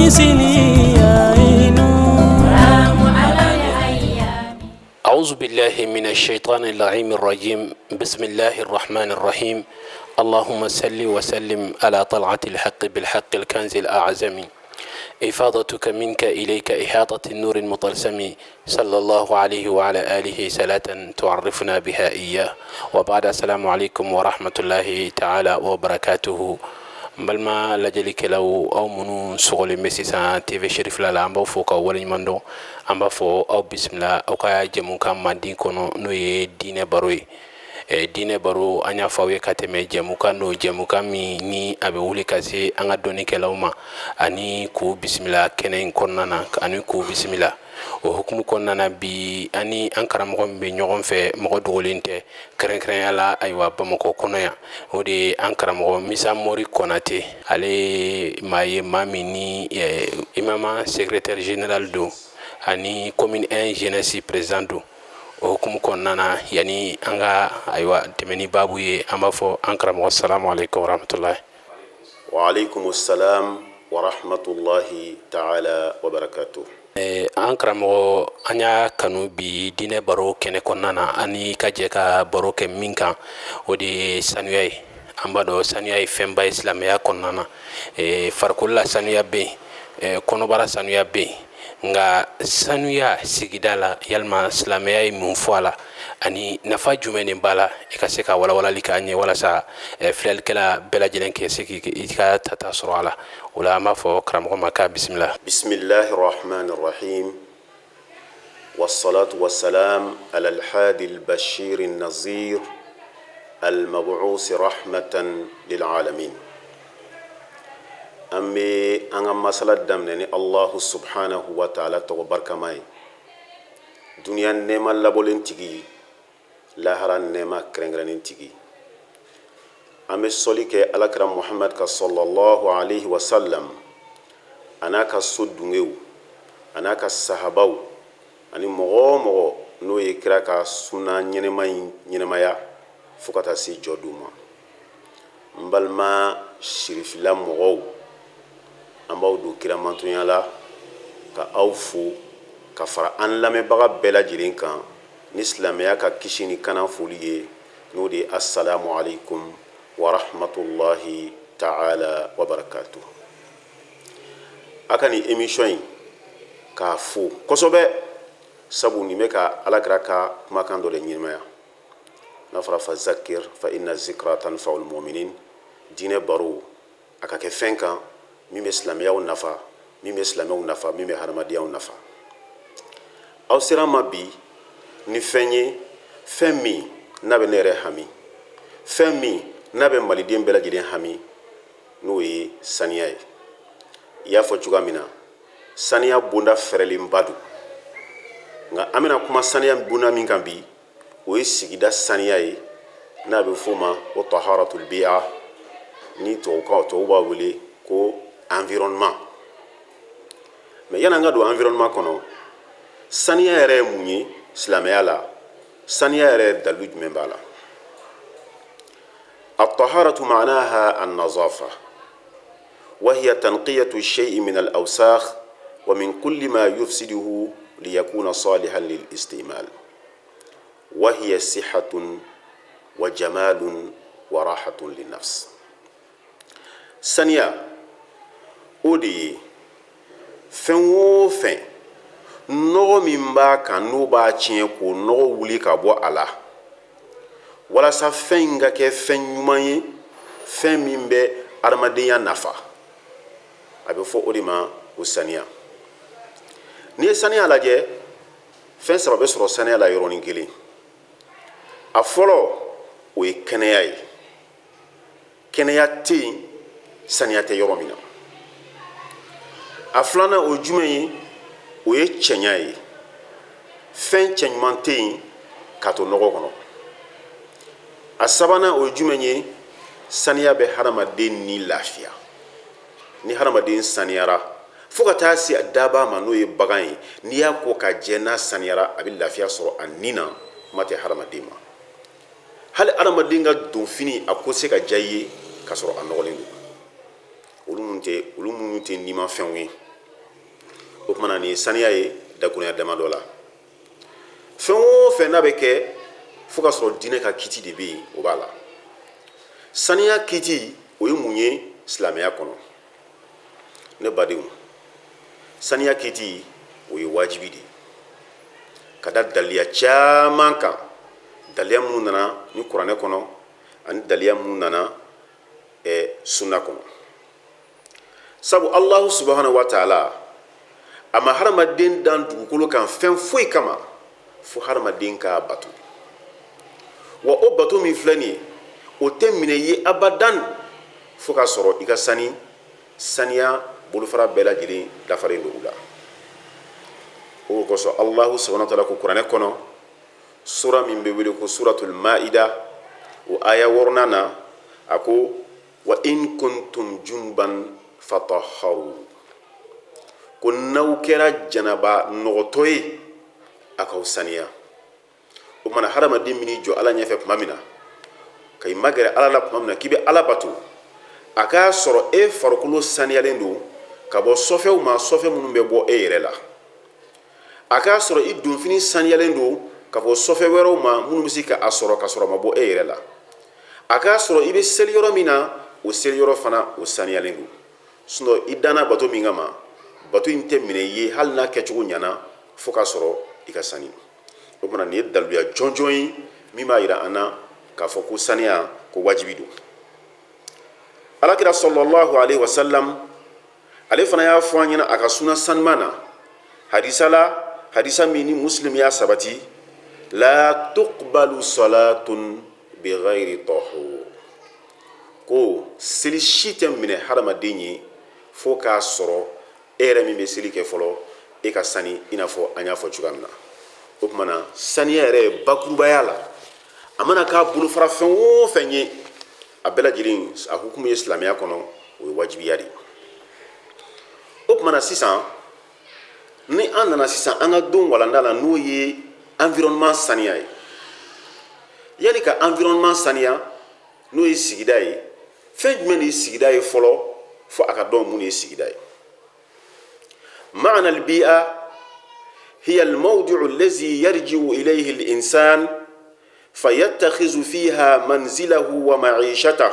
مثلي عين. أعوذ بالله من الشيطان اللعين الرجيم. بسم الله الرحمن الرحيم. اللهم صل وسلم على طلعة الحق بالحق الكنز الأعظم، إفاضتك منك إليك إحاطة النور المطلسم، صلى الله عليه وعلى آله صلاة تعرفنا بها إياه، وبعد. السلام عليكم ورحمة الله تعالى وبركاته. N balima lajɛlikɛlaw, aw minnu sɔgɔlen bɛ sisan TV Cherifila la, an b'aw fo k'aw waleɲuman dɔn. An b'a fɔ aw bisimila aw ka jɛmukan mandi kɔnɔ, n'o ye diinɛ baro ye. Diinɛ baro, an y'a fɔ aw ye ka tɛmɛ, jɛmukan don, jɛmukan min ni a bɛ wuli ka se an ka dɔnnikɛlaw ma ani k'u bisimila kɛnɛ in kɔnɔna na, ani k'u bisimila. O hukumu kɔnɔna na, bi ani an karamɔgɔ min bɛ ɲɔgɔn fɛ, mɔgɔ dogolen tɛ, kɛrɛnkɛrɛnya la, ayiwa, Bamakɔ kɔnɔ yan, o de ye an karamɔgɔ Misa Mori Kɔnate. Ale ye maa ye, maa min ni UMAMA secrétaire général don ani commune 1 jeunesse président don. O hukumu kɔnɔna na, yanni an ka, ayiwa, tɛmɛ ni baabu ye, an b'a fɔ an karamɔgɔ, salamu aleykum warahmatulahi. وعليكم السلام ورحمة الله تعالى وبركاته. An karamɔgɔ, an y'a kanu bi diinɛ baro kɛnɛ kɔnɔna na, ani ka jɛ ka baro kɛ min kan, o de ye sanuya ye. An b'a dɔn sanuya ye fɛnba ye silamɛya kɔnɔna na. Farikolo la sanuya bɛ yen, kɔnɔbara sanuya bɛ yen, nka sanuya sigida la, yalima silamɛya ye mun fɔ a la, ani nafa jumɛn de b'a la? I ka se ka walawalali k'an ye walasa filɛlikɛla bɛɛ lajɛlen kɛ se k'i ka tata sɔrɔ a la. O la, an b'a fɔ karamɔgɔ ma k'a bisimila. بسم الله الرحمن الرحيم، والصلاة والسلام على الحادي البشير النذير المبعوث رحمة للعالمين. An bɛ an ka masala daminɛ ni Allahu subhanahu wa ta'ala tɔgɔ barikama ye, duniya nɛɛma labɔlen tigi, lahara nɛɛma kɛrɛnkɛrɛnnen tigi. An bɛ sɔli kɛ Alakira Muhamad ka sallallahu alaihi wa sallam, a n'a ka so dungew, a n'a ka sahabaw, ani mɔgɔ o mɔgɔ n'o ye kira ka suna ɲɛnɛma in ɲɛnɛmaya fo ka taa se jɔ don ma. N balima Sirifila mɔgɔw, an b'aw don kiramantonya la ka aw fo ka fara an lamɛnbaga bɛɛ lajɛlen kan ni silamɛya ka kisi ni kana foli ye, n'o de ye assalamu alaikum wa rahmatullahi ta'ala wa barakatuh. A ka nin émission in k'a fo kosɛbɛ, sabu nin bɛ ka Alakira ka kumakan dɔ de ɲɛnamaya, n'a fɔra fa zakir fa inna zikra tanfa'ul mu'minin. Diinɛ baro, a ka kɛ fɛn kan min bɛ silamɛyaw nafa, min bɛ silamɛw nafa, min bɛ hadamadenyaw nafa. Aw sera an ma bi ni fɛn ye, fɛn min n'a bɛ ne yɛrɛ hami, fɛn min n'a bɛ maliden bɛɛ lajɛlen hami, n'o ye saniya ye. I y'a fɔ cogoya min na, saniya bonda fɛrɛlenba don, nka an bɛna kuma saniya bonda min kan bi, o ye sigida saniya ye, n'a bɛ f'o ma ko taharatul bi'a, ni tubabukan tubabu b'a wele ko environnement. Mais yan'an ka don environnement kɔnɔ, saniya yɛrɛ ye mun ye silamɛya la? Saniya yɛrɛ dalilu jumɛn b'a la? الطهارة معناها النظافة، وهي تنقية الشيء من الأوساخ ومن كل ما يفسده ليكون صالحا للاستعمال، وهي صحة وجمال وراحة للنفس. Saniya, o de ye fɛn o fɛn nɔgɔ min b'a kan n'o b'a tiɲɛ, k'o nɔgɔ wuli ka bɔ a la walasa fɛn in ka kɛ fɛn ɲuman ye, fɛn min bɛ adamadenya nafa. A bɛ fɔ o de ma ko saniya. N'i ye saniya lajɛ, fɛn saba bɛ sɔrɔ saniya la yɔrɔnin kelen. A fɔlɔ, o ye kɛnɛya ye. Kɛnɛya tɛ yen saniya tɛ yɔrɔ min na. A filanan, o ye jumɛn ye? O ye cɛɲa ye. Fɛn cɛɲuman tɛ yen k'a to nɔgɔ kɔnɔ. A sabanan, o ye jumɛn ye? Saniya bɛ hadamaden ni lafiya. Ni hadamaden saniyara, fo ka taa se daba ma, n'o ye bagan ye, n'i y'a ko ka jɛ, n'a saniyara, a bɛ lafiya sɔrɔ a ni na. Kuma tɛ hadamaden ma. Hali hadamaden ka donfini, a ko se ka diya i ye k'a sɔrɔ a nɔgɔlen don. Olu minnu tɛ nimafɛnw ye. O tuma na, nin ye saniya ye dakurunya damadɔ la. Fɛn o fɛn n'a bɛ kɛ fo ka sɔrɔ diinɛ ka kiti de bɛ yen, o b'a la. Saniya kiti, o ye mun ye silamɛya kɔnɔ? Ne badenw, saniya kiti, o ye wajibi de ye ka da daliya caman kan, daliya minnu nana ni kuranɛ kɔnɔ ani daliya minnu nana sunna kɔnɔ. Sabu Alahu subahana wa taala a ma hadamaden dan dugukolo kan fɛn foyi kama fo hadamaden k'a bato. Wa o bato min filɛ nin ye, o tɛ minɛ i ye abadan fo k'a sɔrɔ i ka sani, saniya bolofara bɛɛ lajɛlen dafalen don u la. O kosɔn Alahu subahana wa taala ko kuranɛ kɔnɔ, sura min bɛ wele ko suratul maida, o aya wɔɔrɔnan na, a ko: wa in kuntum junuban fatahharu, ko n'aw kɛra janaba nɔgɔtɔ ye, a k'aw saniya. O tuma na, hadamaden bɛn'i jɔ Ala ɲɛfɛ tuma min na, ka i magɛrɛ Ala la tuma min na k'i bɛ Ala bato, a k'a sɔrɔ e farikolo saniyalen don ka bɔ sɔfɛw ma, sɔfɛ minnu bɛ bɔ e yɛrɛ la. A k'a sɔrɔ i donfini saniyalen don ka bɔ sɔfɛ wɛrɛw ma minnu bɛ se ka a sɔrɔ ka sɔrɔ a ma bɔ e yɛrɛ la. A k'a sɔrɔ i bɛ seli yɔrɔ min na, o seli yɔrɔ fana, o saniyalen don. Sinon i danna bato min kama, bato in tɛ minɛ i ye hali n'a kɛcogo ɲana fo k'a sɔrɔ i ka sani. O tuma na, nin ye daluya jɔnjɔn ye min b'a yira an na k'a fɔ ko saniya ko wajibi don. Alakira sallallahu alaihi wasallam, ale fana y'a fɔ an ɲɛna a ka suna sanuman na hadisa la, hadisa min ni Muslim y'a sabati: la tuqbalu salatun bighayri tahur, ko seli si tɛ minɛ hadamaden ye fo k'a sɔrɔ e yɛrɛ min bɛ seli kɛ fɔlɔ, e ka sani, i n'a fɔ an y'a fɔ cogoya min na. O tuma na, saniya yɛrɛ ye bakurubaya la, a mana k'a bolofara fɛn o fɛn ye, a bɛɛ lajɛlen a hukumu ye silamɛya kɔnɔ, o ye wajibiya de ye. O tuma na sisan, ni an nana sisan an ka don walanda la, n'o ye environnement saniya ye, yanni ka environnement saniya, n'o ye sigida ye, fɛn jumɛn de ye sigida ye fɔlɔ, fo a ka dɔn mun de ye sigida ye? معنى البيئة هي الموضع الذي يرجع إليه الإنسان فيتخذ فيها منزله ومعيشته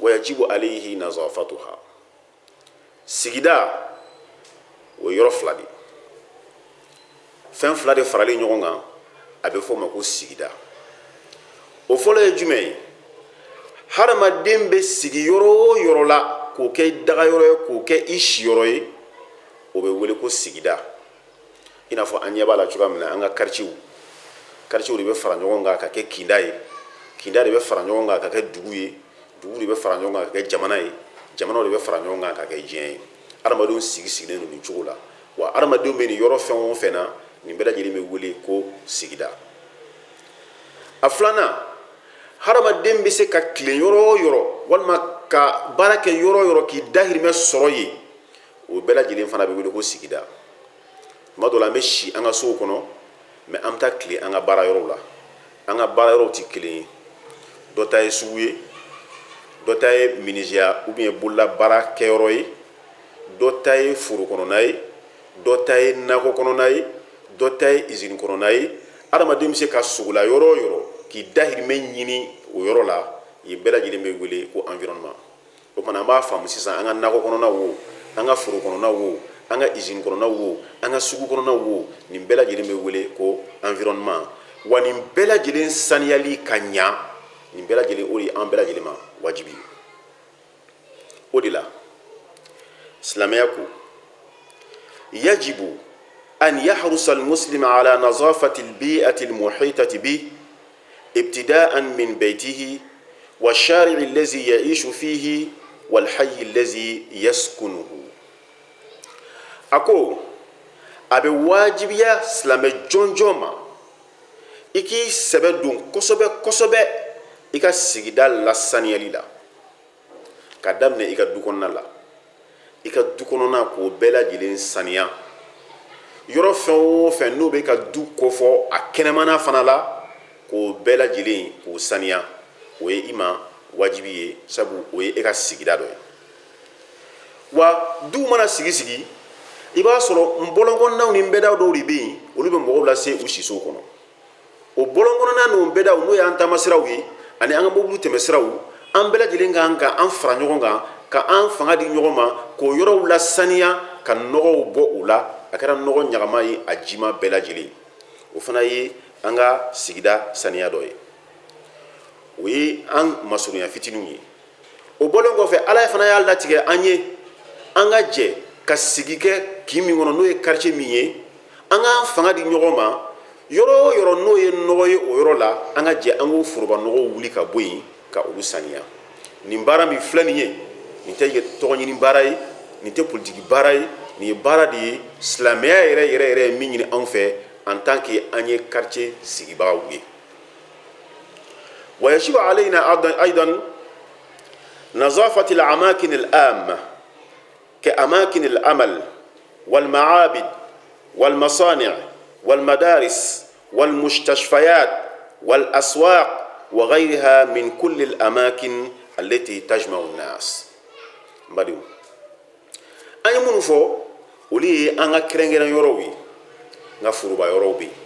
ويجب عليه نظافتها. Sigida, o yɔrɔ fila de, fɛn fila de faralen ɲɔgɔn kan, a bɛ fɔ o ma ko sigida. O fɔlɔ ye jumɛn ye? Hadamaden bɛ sigi yɔrɔ o yɔrɔ la k'o kɛ i dagayɔrɔ ye, k'o kɛ i siyɔrɔ ye, o bɛ wele ko sigida. I n'a fɔ an ɲɛ b'a la cogoya min na, an ka quartierw, quartierw de bɛ fara ɲɔgɔn kan ka kɛ kinda ye, kinda de bɛ fara ɲɔgɔn kan ka kɛ dugu ye, dugu de bɛ fara ɲɔgɔn kan ka kɛ jamana ye, jamanaw de bɛ fara ɲɔgɔn kan ka kɛ diɲɛ ye. Adamadenw sigi sigilen don nin cogo la. Wa adamadenw bɛ nin yɔrɔ fɛn o fɛn na, nin bɛɛ lajɛlen bɛ wele ko sigida. A filanan, hadamaden bɛ se ka tilen yɔrɔ o yɔrɔ, walima ka baara kɛ yɔrɔ o yɔrɔ k'i dahirimɛ sɔrɔ yen, o bɛɛ lajɛlen fana bɛ wele ko sigida. Tuma dɔ la, an bɛ si an ka sow kɔnɔ, mais an bɛ taa tilen an ka baara yɔrɔw la. An ka baara yɔrɔw tɛ kelen ye. Dɔ ta ye sugu ye, dɔ ta ye menuisier ou bien bolola baara kɛyɔrɔ ye, dɔ ta ye foro kɔnɔna ye, dɔ ta ye nakɔ kɔnɔna ye, dɔ ta ye usine kɔnɔna ye. Adamaden bɛ se ka sogola yɔrɔ o yɔrɔ k'i dahirimɛ ɲini o yɔrɔ la, yen bɛɛ lajɛlen bɛ wele ko environnement. O tuma, an b'a faamu sisan, an ka nakɔ kɔnɔnaw wo, an ka foro kɔnɔnaw wo, an ka usine kɔnɔnaw wo, an ka sugu kɔnɔnaw wo, nin bɛɛ lajɛlen bɛ wele ko environnement. Wa nin bɛɛ lajɛlen saniyali ka ɲa, nin bɛɛ lajɛlen, o de ye an bɛɛ lajɛlen ma wajibi ye. O de la silamɛya ko: yajibu an yahrusa almuslim ala nazafati albi'ati almuhitati bi ibtida'an min baytihi wa shari'i allazi ya'ishu fihi wal hayy allazi yaskunuhu. A ko a bɛ wajibiya silamɛ jɔnjɔn ma i k'i sɛbɛ don kosɛbɛ kosɛbɛ i ka sigida lasaniyali la, ka daminɛ i ka du kɔnɔna la, i ka du kɔnɔna k'o bɛɛ lajɛlen saniya. Yɔrɔ fɛn o fɛn n'o bɛ ka du kofɔ a kɛnɛmana fana la, k'o bɛɛ lajɛlen k'o saniya, o ye i ma wajibi ye, sabu o ye e ka sigida dɔ ye. Wa du mana sigi sigi, I b'a sɔrɔ n bɔlɔnkɔnɔnaw ni nbɛdaw dɔw de bɛ yen, olu bɛ mɔgɔw lase u sisow kɔnɔ. O bɔlɔnkɔnɔna n'o nbɛdaw, n'o y'an taamasiraw ye ani an ka mobili tɛmɛsiraw, an bɛɛ lajɛlen kan ka an fara ɲɔgɔn kan, ka an fanga di ɲɔgɔn ma, k'o yɔrɔw lasaniya, ka nɔgɔw bɔ o la. A kɛra nɔgɔ ɲagama ye, a jima bɛɛ lajɛlen, o fana ye an ka sigida saniya dɔ ye. O ye an masurunya fitininw ye. O bɔlen kɔfɛ, Ala fana y'a latigɛ an ye, an ka jɛ ka sigi kɛ kin min kɔnɔ, n'o ye quartier min ye, an k'an fanga di ɲɔgɔn ma. Yɔrɔ o yɔrɔ n'o ye nɔgɔ ye o yɔrɔ la, an ka jɛ an k'o foroba nɔgɔw wuli ka bɔ yen, ka olu saniya. Nin baara min filɛ nin ye, nin tɛ tɔgɔ ɲini baara ye, nin tɛ politiki baara ye, nin ye baara de ye silamɛya yɛrɛ yɛrɛ yɛrɛ ye min ɲini anw fɛ en tant que an ye quartier sigibagaw ye. Wa yajibu alayna aidan nazafati al-amakin al-amma ka amakin al-amal wal-ma'abid wal-masani' wal-madaris wal-mustashfayat wal-aswaq wa ghayriha min kulli al-amakin allati tajma'u an-nas. N badenw, an ye minnu fɔ, olu ye an ka kɛrɛnkɛrɛn yɔrɔw ye, nka foroba yɔrɔw bɛ yen.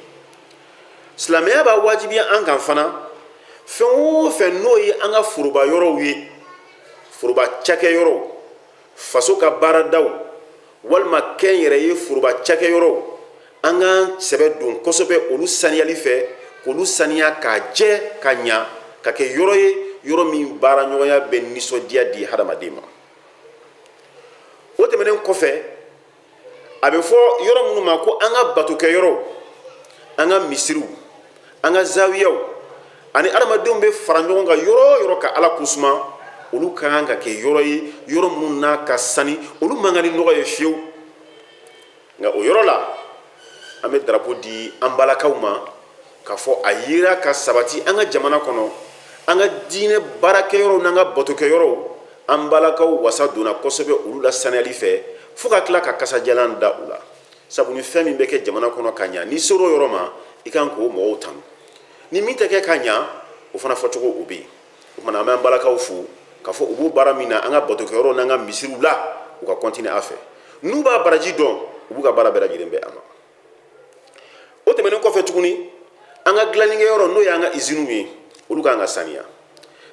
Silamɛya b'a wajibiya an kan fana, fɛn o fɛn n'o ye an ka foroba yɔrɔw ye, foroba cakɛ yɔrɔw, faso ka baaradaw walima kɛnyɛrɛye foroba cakɛ yɔrɔw, an k'an sɛbɛ don kosɛbɛ olu saniyali fɛ, k'olu saniya k'a jɛ ka ɲa, ka kɛ yɔrɔ ye, yɔrɔ min baaraɲɔgɔnya bɛ nisɔndiya di hadamaden ma. O tɛmɛnen kɔfɛ, a bɛ fɔ yɔrɔ minnu ma ko an ka batokɛyɔrɔw, an ka misiriw, an ka zawiyaw, ani adamadenw bɛ fara ɲɔgɔn kan yɔrɔ o yɔrɔ ka Ala kosuma, olu ka kan ka kɛ yɔrɔ ye, yɔrɔ minnu n'a ka sani, olu man kan ni nɔgɔ ye fiyewu. Nka o yɔrɔ la, an bɛ darapo di an balakaw ma k'a fɔ a yera ka sabati an ka jamana kɔnɔ, an ka diinɛ baarakɛyɔrɔw n'an ka batokɛyɔrɔw, an balakaw wasa donna kosɛbɛ olu la saniyali fɛ, fo ka tila ka kasajalan da u la. Sabu ni fɛn min bɛ kɛ jamana kɔnɔ ka ɲa, n'i ser'o yɔrɔ ma, i kan k'o mɔgɔw tanu. Ni min tɛ kɛ ka ɲa, o fana fɔcogo o bɛ yen. O tuma na, an b'an balakaw fo k'a fɔ u b'o baara min na an ka batokɛyɔrɔw n'an ka misiriw la, u ka kɔntine a fɛ. N'u b'a baraji dɔn, u b'u ka baara bɛɛ lajɛlen bɛn a ma. O tɛmɛnen kɔfɛ tuguni, an ka dilannikɛyɔrɔ, n'o y'an ka iziniw ye, olu k'an ka saniya.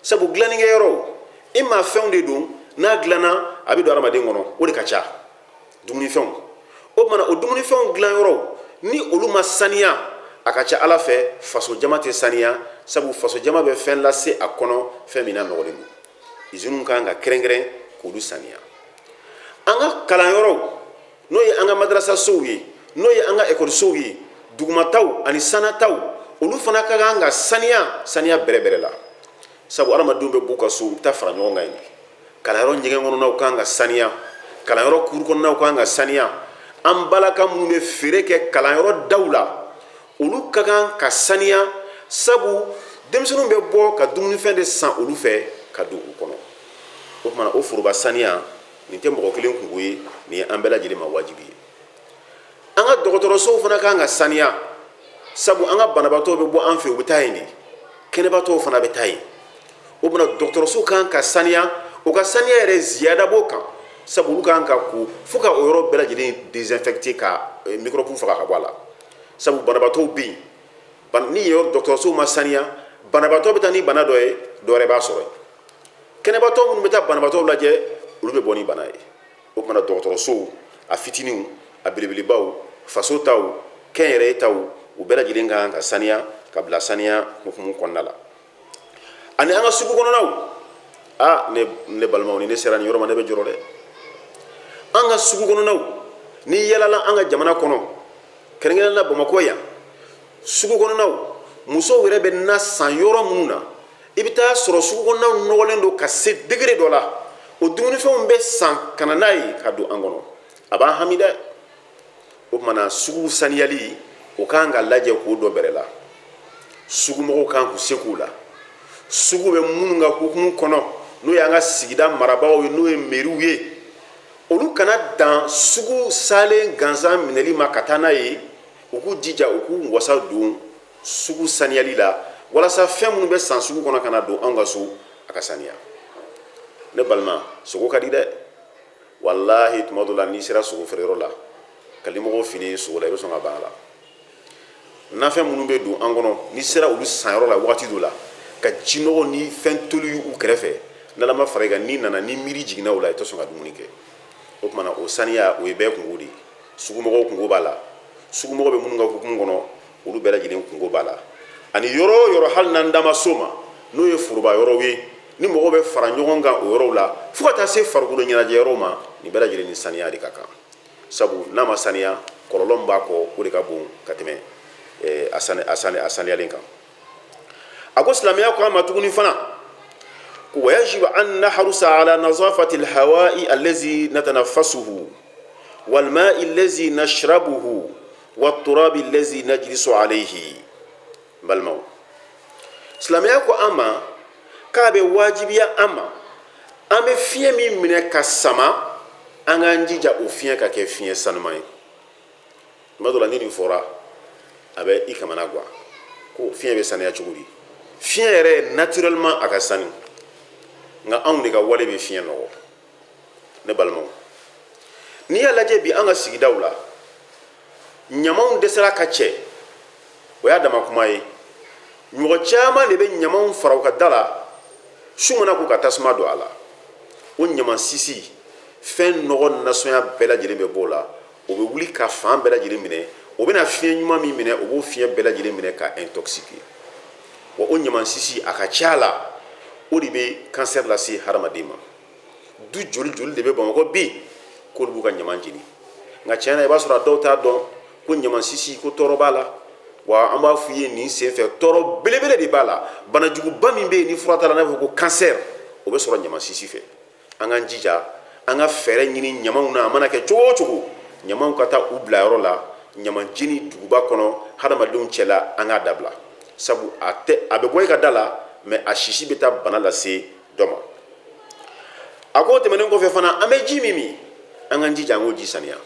Sabu dilannikɛyɔrɔw, i ma fɛnw de don, n'a dilanna, a bɛ don hadamaden kɔnɔ, o de ka ca dumunifɛnw. O tuma na, o dumunifɛnw dilanyɔrɔw, ni olu ma saniya, a ka ca Ala fɛ faso jama tɛ saniya, sabu faso jama bɛ fɛn lase a kɔnɔ, fɛn min n'a nɔgɔlen don. Iziniw kan ka kɛrɛnkɛrɛn k'olu saniya. An ka kalanyɔrɔw, n'o ye an ka madarasasow ye, n'o ye an ka ekɔlisow ye, dugumataw ani sannataw, olu fana ka kan ka saniya, saniya bɛrɛbɛrɛ la. Sabu adamadenw bɛ b'u ka so, u bɛ taa fara ɲɔgɔn kan yen. Kalanyɔrɔ ɲɛgɛn kɔnɔnaw kan ka saniya, kalanyɔrɔ kuru kɔnɔnaw kan ka saniya. An balaka minnu bɛ feere kɛ kalanyɔrɔ daw la, olu ka kan ka saniya, sabu denmisɛnninw bɛ bɔ ka dumunifɛn de san olu fɛ ka don u kɔnɔ. O tuma na, o foroba saniya nin tɛ mɔgɔ kelen kunko ye, nin ye an bɛɛ lajɛlen ma wajibi ye. An ka dɔgɔtɔrɔsow fana kan ka saniya, sabu an ka banabaatɔw bɛ bɔ an fɛ, u bɛ taa yen de, kɛnɛbaatɔw fana bɛ taa yen. O tuma dɔgɔtɔrɔso kan ka saniya, o ka saniya yɛrɛ ziyada b'o kan, sabu olu kan ka ko fo ka o yɔrɔ bɛɛ lajɛlen désinfecter, ka microbe faga ka bɔ a la, sabu banabaatɔw bɛ yen. Ni yen dɔgɔtɔrɔsow ma saniya, banabaatɔ bɛ taa ni bana dɔ ye, dɔ wɛrɛ b'a sɔrɔ yen. Kɛnɛbaatɔ minnu bɛ taa banabaatɔw lajɛ, olu bɛ bɔ ni bana ye. O tuma na, dɔgɔtɔrɔsow, a fitininw, a belebelebaw, faso taw, kɛnyɛrɛye taw, u bɛɛ lajɛlen ka kan ka saniya ka bila saniya hukumu kɔnɔna la. Ani an ka sugu kɔnɔnaw, a ne balimaw, ni ne sera nin yɔrɔ ma, ne bɛ jɔrɔ dɛ. An ka sugu kɔnɔnaw, n'i yalala an ka jamana kɔnɔ, kɛrɛnkɛrɛnnenya la Bamakɔ yan, sugu kɔnɔnaw, musow yɛrɛ bɛ na san yɔrɔ minnu na, i bɛ taa sɔrɔ sugu kɔnɔnaw nɔgɔlen don ka se degré dɔ la. O dumunifɛnw bɛ san ka na n'a ye ka don an kɔnɔ, a b'an hami dɛ. O tuma na, sugu saniyali, o kan ka lajɛ k'o dɔ bɛrɛ la. Sugumɔgɔw kan k'u se k'u la. Sugu bɛ minnu ka hukumu kɔnɔ, n'o y'an ka sigida marabagaw ye, n'o ye meriw ye, olu kana dan sugu salen gansan minɛli ma ka taa n'a ye. U k'u jija, u k'u wasa don sugu saniyali la, walasa fɛn minnu bɛ san sugu kɔnɔ ka na don anw ka so, a ka saniya. Ne balima, sogo ka di dɛ, walahi. Tuma dɔ la, n'i sera sogo feereyɔrɔ la, Ka limɔgɔw fini sogo la, i bɛ sɔn ka ban a la. Nafɛn minnu bɛ don an kɔnɔ, n'i sera olu sanyɔrɔ la wagati dɔ la, ka jinɔgɔ ni fɛn toli u kɛrɛfɛ, n'ala ma fara i kan, n'i nana ni miiri jiginna o la, i tɛ sɔn ka dumuni kɛ. O tuma na, o saniya, o ye bɛɛ kunko de ye. Sugumɔgɔw kunko b'a la, sugumɔgɔ bɛ minnu ka hukumu kɔnɔ, olu bɛɛ lajɛlen kunko b'a la. Ani yɔrɔ o yɔrɔ, hali n'an da ma s'o ma, n'o ye foroba yɔrɔw ye, ni mɔgɔw bɛ fara ɲɔgɔn kan o yɔrɔw la, fo ka taa se farikolo ɲɛnajɛ yɔrɔw ma, nin bɛɛ lajɛlen ni saniya de ka kan. Sabu n'a ma saniya, kɔlɔlɔ min b'a kɔ, o de ka bon ka tɛmɛ a saniyalen kan. A ko silamɛya ko an ma tuguni fana ko wayajibu an nahrusa ala nazafati alhawai allazi natanafasuhu walma'i allazi nashrabuhu waturabi allazi najlisu alayhi. N balimaw, silamɛya ko an ma k'a bɛ wajibiya an ma, an bɛ fiɲɛ min minɛ ka sama, an k'an jija o fiɲɛ ka kɛ fiɲɛ sanuman ye. Tuma dɔ la, ni nin fɔra, a bɛ i kamana gan ko fiɲɛ bɛ saniya cogo di? Fiɲɛ yɛrɛ, naturellement, a ka sanu, nka anw de ka wale bɛ fiɲɛ nɔgɔ. Ne balimaw, n'i y'a lajɛ bi, an ka sigidaw la, ɲamanw dɛsɛra ka cɛ. O y'a dama kuma ye. Mɔgɔ caman de bɛ ɲamanw fara u ka da la, su mana ko ka tasuma don a la, o ɲaman sisi, fɛn nɔgɔ nasɔnya bɛɛ lajɛlen bɛ bɔ o la. O bɛ wuli ka fan bɛɛ lajɛlen minɛ. O bɛna fiɲɛ ɲuman min minɛ, o b'o fiɲɛ bɛɛ lajɛlen minɛ ka intoxiquer. Wa o ɲaman sisi, a ka ca la, o de bɛ kansɛri lase hadamaden ma. Du joli joli de bɛ Bamakɔ bi k'olu b'u ka ɲaman jeni? Nka tiɲɛ na, i b'a sɔrɔ a dɔw t'a dɔn ko ɲaman sisi, ko tɔɔrɔ b'a la. Wa an b'a f'u ye nin senfɛ, tɔɔrɔ belebele de b'a la. Banajuguba min bɛ yen ni fura t'a la, n'a bɛ fɔ ko kansɛri, o bɛ sɔrɔ ɲaman sisi fɛ. An k'an jija, an ka fɛɛrɛ ɲini ɲamanw na. A mana kɛ cogo o cogo, ɲamanw ka taa u bila yɔrɔ la. Ɲaman jeni duguba kɔnɔ, hadamadenw cɛla, an k'a dabila. Sabu a tɛ a bɛ bɔ i ka da la, mɛ a sisi bɛ taa bana lase dɔ ma. A ko o tɛmɛnen kɔfɛ fana, an bɛ ji min min, an k'an jija an k'o ji saniya.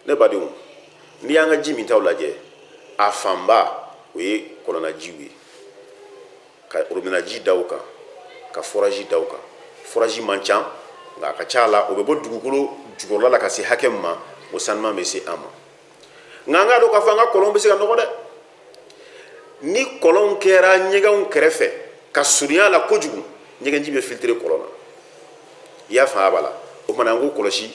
Ne badenw, n'i y'an ka ji mintaw lajɛ, a fanba o ye kɔlɔnnajiw ye, ka robinet ji da o kan, ka forage da o kan. Forage man ca, nka a ka ca la, o bɛ bɔ dugukolo jukɔrɔla la ka se hakɛ min ma, o sanuman bɛ se an ma. Nka an k'a dɔn k'a fɔ an ka kɔlɔnw bɛ se ka nɔgɔ dɛ. Ni kɔlɔnw kɛra ɲɛgɛnw kɛrɛfɛ ka surunya la kojugu, ɲɛgɛnji bɛ filtrer kɔlɔn na. I y'a faamuya b'a la? O tuma na, an k'o kɔlɔsi.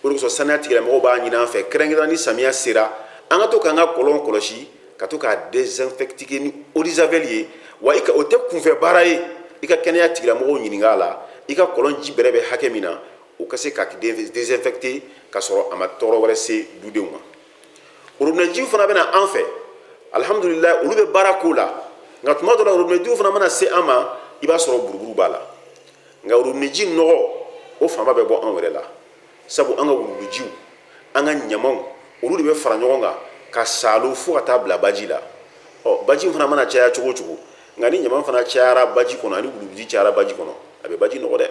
O de kosɔn, saniya tigilamɔgɔw b'a ɲini an fɛ, kɛrɛnkɛrɛnnenya ni samiya sera, an ka to k'an ka kɔlɔn kɔlɔsi, ka to k'a désinfecter ni eau de javel ye. Wa i ka o tɛ kunfɛ baara ye, i ka kɛnɛya tigilamɔgɔw ɲininka a la, i ka kɔlɔn ji bɛrɛ bɛ hakɛ min na, o ka se ka désinfecter ka sɔrɔ a ma tɔɔrɔ wɛrɛ se dudenw ma. Robinet jiw fana bɛ na an fɛ, alihamudulilayi, olu bɛ baara k'o la. Nka tuma dɔ la, robinet jiw fana mana se an ma, i b'a sɔrɔ buruburu b'a la. Nka robinet ji nɔgɔ, o fanba bɛ bɔ anw yɛrɛ la. Sabu an ka wuluwulujiw, an ka ɲamanw, olu de bɛ fara ɲɔgɔn kan ka saalo fo ka taa bila baji la. Ɔ, baji fana mana caya cogo o cogo, nka ni ɲaman fana cayara baji kɔnɔ, ani wuluwuluji cayara baji kɔnɔ, a bɛ baji nɔgɔ dɛ.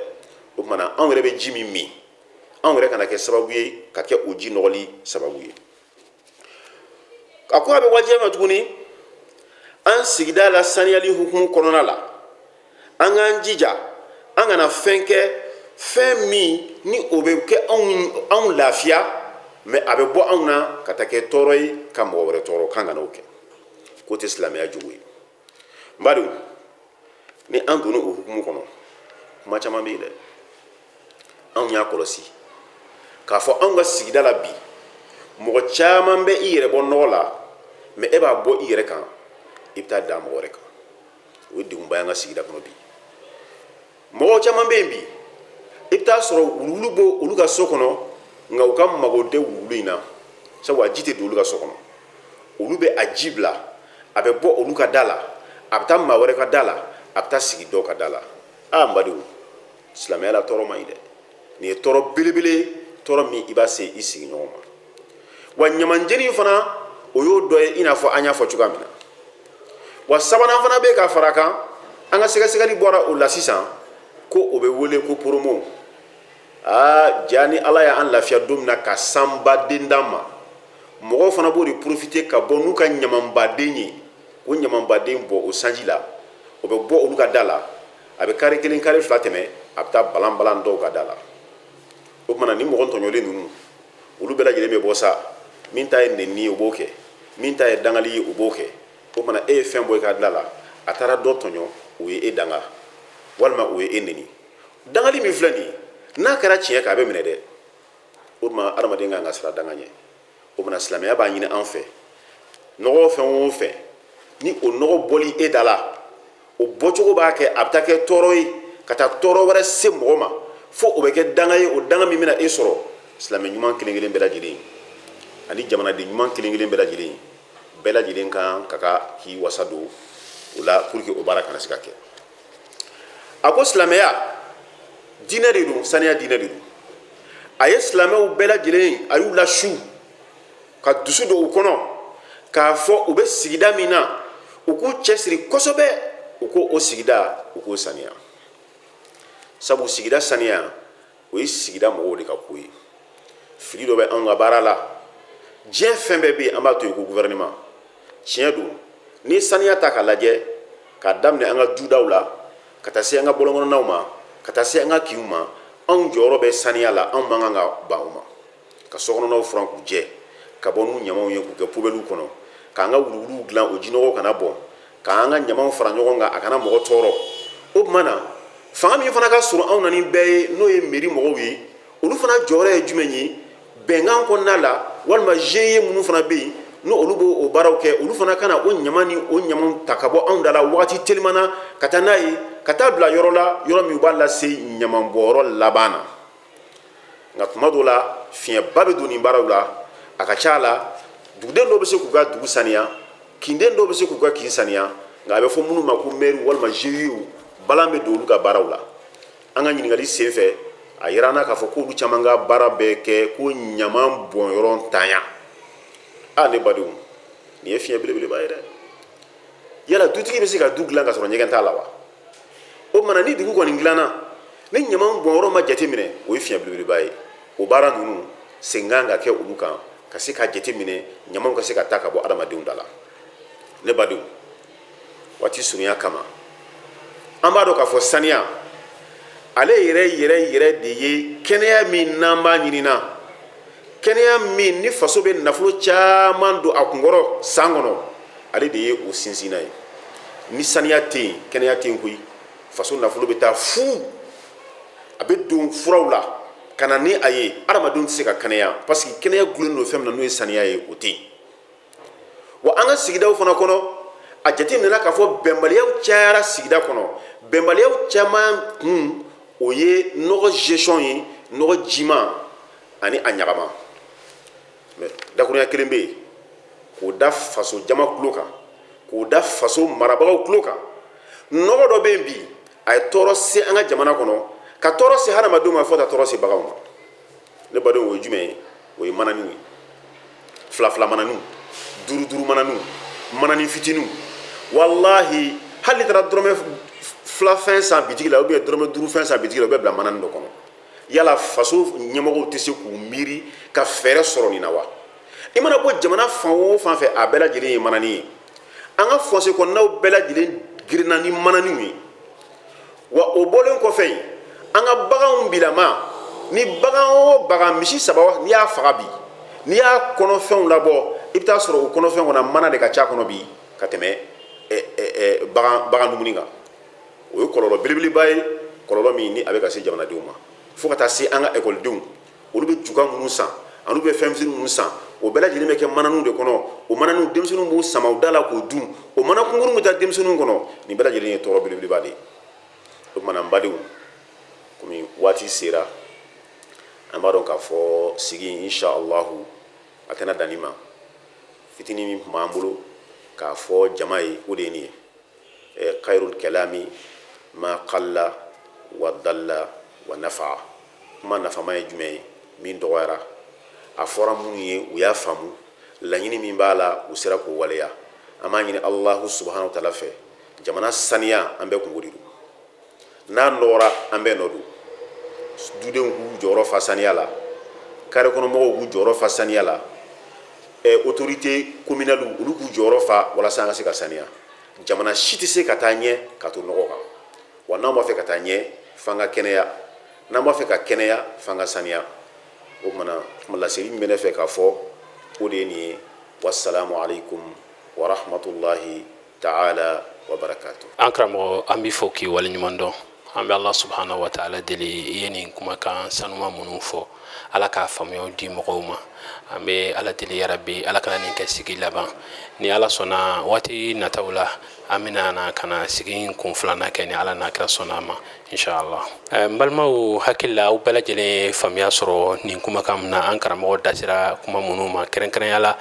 O tuma na, anw yɛrɛ bɛ ji min min, anw yɛrɛ kana kɛ sababu ye ka kɛ o ji nɔgɔli sababu ye. A ko a bɛ wajibiya ma tuguni, an sigida la saniyali hukumu kɔnɔna la, an k'an jija an kana fɛn kɛ, fɛn min ni o bɛ kɛ anw lafiya, mɛ a bɛ bɔ anw na ka taa kɛ tɔɔrɔ ye ka mɔgɔ wɛrɛ tɔɔrɔ, k'an kana o kɛ, k'o tɛ silamɛya jogo ye. N badenw, ni an donna o hukumu kɔnɔ, kuma caman bɛ yen dɛ. Anw y'a kɔlɔsi k'a fɔ anw ka sigida la bi, mɔgɔ caman bɛ i yɛrɛ bɔ nɔgɔ la, mɛ e b'a bɔ i yɛrɛ kan, i bɛ taa da mɔgɔ wɛrɛ kan. O ye degunba ye an ka sigida kɔnɔ bi. Mɔgɔ caman bɛ yen bi, i bɛ taa sɔrɔ wuluwulu b'o olu ka so kɔnɔ, nka u ka mago tɛ wuluwulu in na, sabu a ji tɛ don olu ka so kɔnɔ. Olu bɛ a ji bila, a bɛ bɔ olu ka da la, a bɛ taa maa wɛrɛ ka da la, a bɛ taa sigi dɔw ka da la. Aa, n badenw, silamɛya la, tɔɔrɔ man ɲi dɛ. Nin ye tɔɔrɔ belebele ye, tɔɔrɔ min i b'a se i sigiɲɔgɔn ma. Wa ɲamanjeni fana, o y'o dɔ ye, i n'a fɔ an y'a fɔ cogoya min na. Wa sabanan fana bɛ ka fara a kan, an ka sɛgɛsɛgɛli bɔra o la sisan, ko o bɛ wele ko poromo. Aa, ja ni Ala y'an lafiya don min na ka sanbaden d'an ma, mɔgɔw fana b'o de profiter ka bɔ n'u ka ɲamanbaden ye, k'o ɲamanbaden bɔ o sanji la. O bɛ bɔ olu ka da la, a bɛ kari kelen, kari fila tɛmɛ, a bɛ taa balan balan dɔw ka da la. O tuma na, ni mɔgɔ tɔɲɔlen ninnu, olu bɛɛ lajɛlen bɛ bɔ sa. Min ta ye nenni ye, o b'o kɛ. Min ta ye dangali ye, o b'o kɛ. O tuma e ye fɛn bɔ i ka da la, a taara dɔ tɔɲɔ, o ye e danga walima o ye e neni. Dangali min filɛ nin ye, n'a kɛra tiɲɛ kan, a bɛ minɛ dɛ. O tuma adamaden kan ka siran danga ɲɛ. O tuma silamɛya b'a ɲini an fɛ, nɔgɔ fɛn o fɛn ni o nɔgɔ bɔli e da la, o bɔcogo b'a kɛ a bɛ taa kɛ tɔɔrɔ ye, ka taa tɔɔrɔ wɛrɛ se mɔgɔ ma, fo o bɛ kɛ danga ye, o danga min bɛna e sɔrɔ. Silamɛ ɲuman kelen kelen bɛɛ lajɛlen ani jamanaden ɲuman kelen kelen bɛɛ lajɛlen, bɛɛ lajɛlen kan ka k'i wasa don o la pour que o baara kana se ka kɛ. A ko silamɛya diinɛ de don, saniya diinɛ de don. A ye silamɛw bɛɛ lajɛlen, a y'u lasu ka dusu don u kɔnɔ k'a fɔ u bɛ sigida min na, u k'u cɛsiri kosɛbɛ, u k'o o sigida, u k'o saniya. Sabu sigida saniya, o ye sigida mɔgɔw de ka ko ye. Fili dɔ bɛ anw ka baara la. Diɲɛ fɛn bɛɛ bɛ yen, an b'a to yen ko gouvernement. Tiɲɛ don, n'i ye saniya ta k'a lajɛ, k'a daminɛ an ka dudaw la ka taa se an ka bɔlɔnkɔnɔnaw ma, ka taa se an ka kinw ma, anw jɔyɔrɔ bɛ saniya la, anw man kan ka ban o ma. Ka sokɔnɔnaw furan k'u jɛ, ka bɔ n'u ɲamaw ye k'u kɛ poubellew kɔnɔ, k'an ka wuluwuluw dilan o jinɔgɔw kana bɔn, k'an ka ɲamaw fara ɲɔgɔn kan a kana mɔgɔ tɔɔrɔ. O tuma na, fanga min fana ka surun anw na ni bɛɛ ye, n'o ye mairie mɔgɔw ye, olu fana jɔyɔrɔ ye jumɛn ye bɛnkan kɔnɔna la? Walima GIE minnu fana bɛ yen, n'o olu b'o baaraw kɛ, olu fana ka na o ɲama ni o ɲamaw ta ka bɔ anw da la wagati teliman na, ka taa n'a ye ka taa bila yɔrɔ la, yɔrɔ min u b'a lase ɲamanbɔnyɔrɔ laban na. Nka tuma dɔw la, fiɲɛba bɛ don nin baaraw la. A ka ca la, duguden dɔw bɛ se k'u ka dugu saniya, kinden dɔw bɛ se k'u ka kin saniya, nka a bɛ fɔ minnu ma ko mɛriw walima GIEw, balan bɛ don olu ka baaraw la. An ka ɲininkali senfɛ, a yira an na k'a fɔ k'olu caman ka baara bɛ kɛ ko ɲaman bɔnyɔrɔ ntanya. A ne badenw, nin ye fiɲɛ belebeleba ye dɛ. Yala dutigi bɛ se ka du dilan ka sɔrɔ ɲɛgɛn t'a la wa? O tuma na, ni dugu kɔni dilanna ni ɲaman bɔnyɔrɔ ma jateminɛ, o ye fiɲɛ belebeleba ye. O baara ninnu sen kan ka kɛ olu kan, ka se ka jateminɛ ɲamanw ka se ka taa ka bɔ adamadenw da la. Ne badenw, waati surunya kama, an b'a dɔn k'a fɔ saniya ale yɛrɛ yɛrɛ yɛrɛ de ye kɛnɛya min n'an b'a ɲinina, kɛnɛya min ni faso bɛ nafolo caman don a kunkɔrɔ san kɔnɔ, ale de ye o sinsinna ye. Ni saniya tɛ yen, kɛnɛya tɛ yen koyi. Faso nafolo bɛ taa fu, a bɛ don furaw la ka na ni a ye, adamadenw tɛ se ka kɛnɛya, parce que kɛnɛya gulonnen don fɛn min na, n'o ye saniya ye, o tɛ yen. Wa an ka sigidaw fana kɔnɔ, a jateminɛna k'a fɔ bɛnbaliyaw cayara sigida kɔnɔ. Bɛnbaliyaw caman kun, o ye nɔgɔ gestion ye, nɔgɔ jiman ani a ɲagama. Mais dakurunya kelen bɛ yen k'o da faso jama tulo kan, k'o da faso marabagaw tulo kan. Nɔgɔ dɔ bɛ yen bi, a ye tɔɔrɔ se an ka jamana kɔnɔ, ka tɔɔrɔ se hadamadenw ma, fo ka tɔɔrɔ se baganw ma. Ne badenw, o ye jumɛn ye? O ye mananiw ye, fila fila mananiw, duuru duuru mananiw, manani fitininw. Walahi, hali n'i taara dɔrɔmɛ fila fɛn san bitigi la, ou bien dɔrɔmɛ duuru fɛn san bitigi la, o bɛ bila manani dɔ kɔnɔ. Yala faso ɲɛmɔgɔw tɛ se k'u miiri ka fɛɛrɛ sɔrɔ nin na wa? I mana bɔ jamana fan o fan fɛ, a bɛɛ lajɛlen ye manani ye. An ka fosse kɔnɔnaw bɛɛ lajɛlen girinna ni mananiw ye. Wa o bɔlen kɔfɛ yen, an ka baganw bilama, ni bagan o bagan, misi saba, n'i y'a faga bi, n'i y'a kɔnɔfɛnw labɔ, i bɛ taa sɔrɔ o kɔnɔfɛn kɔnɔ, mana de ka ca kɔnɔ bi ka tɛmɛ bagan dumuni kan. O ye kɔlɔlɔ belebeleba ye, kɔlɔlɔ min ni a bɛ ka se jamanadenw ma, fo ka taa se an ka ekɔlidenw. Olu bɛ juga minnu san ani bɛ fɛn misɛnnin minnu san, o bɛɛ lajɛlen bɛ kɛ mananiw de kɔnɔ. O mananiw, denmisɛnninw b'u sama u da la k'o dun, o mana kunkurun bɛ taa denmisɛnninw kɔnɔ. Nin bɛɛ lajɛlen ye tɔɔrɔ belebeleba de ye. O tuma na, n badenw, komi waati sera, an b'a dɔn k'a fɔ sigi, insha allahu, a tɛna dan nin ma. Fitinin min tun b'an bolo k'a fɔ jama ye, o de ye nin ye. Khairul kalami ma qalla wa dalla wa nafa. Kuma nafama ye jumɛn ye? Min dɔgɔyara, a fɔra minnu ye, u y'a faamu, laɲini min b'a la, u sera k'o waleya. An b'a ɲini Allahu subhanahu wa taala fɛ, jamana saniya, an bɛɛ kunko de don. N'a nɔgɔra, an bɛɛ nɔ don. Dudenw k'u jɔyɔrɔ fa saniya la, kare kɔnɔmɔgɔw k'u jɔyɔrɔ fa saniya la, autorité communale, olu k'u jɔyɔrɔ fa, walasa an ka se ka saniya. Jamana si tɛ se ka taa ɲɛ ka to nɔgɔ kan. Wa n'an b'a fɛ ka taa ɲɛ, f'an ka kɛnɛya. N'an b'a fɛ ka kɛnɛya, f'an ka saniya. O tuma na, kuma laseli min bɛ ne fɛ k'a fɔ O de ye nin ye. Wasalamu alaikum wa rahmatullahi ta'ala wa barakatuh. An karamɔgɔ, an b'i fo k'i waleɲuman dɔn. An bɛ Ala subhanahu wa ta'ala deli, i ye nin kumakan sanuma minnu fɔ, Ala k'a faamuyaw di mɔgɔw ma. An bɛ Ala deli, yarabi, Ala kana nin kɛ sigi laban. Ni Ala sɔnna, waati nataw la, an bɛna na ka na sigi kun filanan kɛ, ni Ala n'a kira sɔnna a ma, inshallah. N balimaw, hakili la aw bɛɛ lajɛlen ye faamuya sɔrɔ nin kumakan min na. An karamɔgɔ da sera kuma minnu ma, kɛrɛnkɛrɛnya la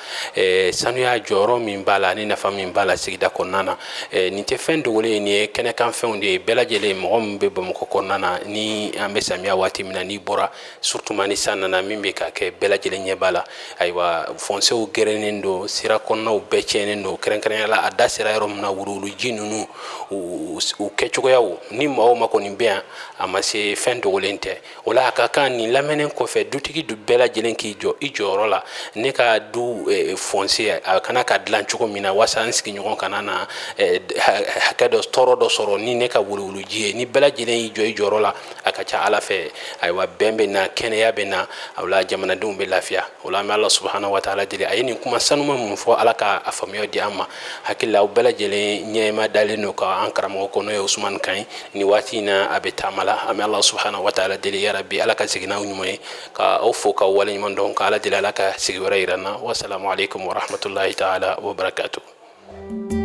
sanuya jɔyɔrɔ min b'a la ni nafa min b'a la sigida kɔnɔna na. Nin tɛ fɛn dogolen ye, nin ye kɛnɛkan fɛnw de ye. Bɛɛ lajɛlen, mɔgɔ min bɛ Bamakɔ kɔnɔna na, ni an bɛ samiya waati min na, n'i bɔra, surtout ni san nana, min bɛ ka kɛ, bɛɛ lajɛlen ɲɛ b'a la. Ayiwa, fɔnsew gɛrɛnen don, sira kɔnɔnaw bɛɛ tiɲɛnen don. Kɛrɛnkɛrɛnya la, a da sera yɔrɔ min na, wuluwuluji ninnu u kɛcogoyaw, ni maa o maa kɔni bɛ yan, a ma se, fɛn dogolen tɛ. O la, a ka kan nin lamɛnnen kɔfɛ, dutigi du bɛɛ lajɛlen k'i jɔ i jɔyɔrɔ la. Ne ka du fɔnse, a kana ka dilan cogo min na walasa n sigiɲɔgɔn kana na hakɛ dɔ, tɔɔrɔ dɔ sɔrɔ ni ne ka wuluwuluji ye. Ni bɛɛ lajɛlen y'i jɔ i jɔyɔrɔ la, a ka ca Ala fɛ, ayiwa, bɛn bɛ na, kɛnɛya bɛ na, o la jamanadenw bɛ lafiya. O la, an bɛ Ala subahana wa taala deli, a ye nin kuma sanuma mun fɔ, Ala ka a faamuya di an ma. Hakili la aw bɛɛ lajɛlen ɲɛma dalen don ka an karamɔgɔ kɔnɔ ye Usumani Kan ye. Nin waati in na, a bɛ taama la. An bɛ Ala subahana wa taala deli, yarabi, Ala ka segin n'aw ɲuman ye, ka aw fo ka waleɲuman dɔn, ka Ala deli, Ala ka sigi wɛrɛ yira n na. Wasalamu aleykum warahmatulahi taala wabarakatuh.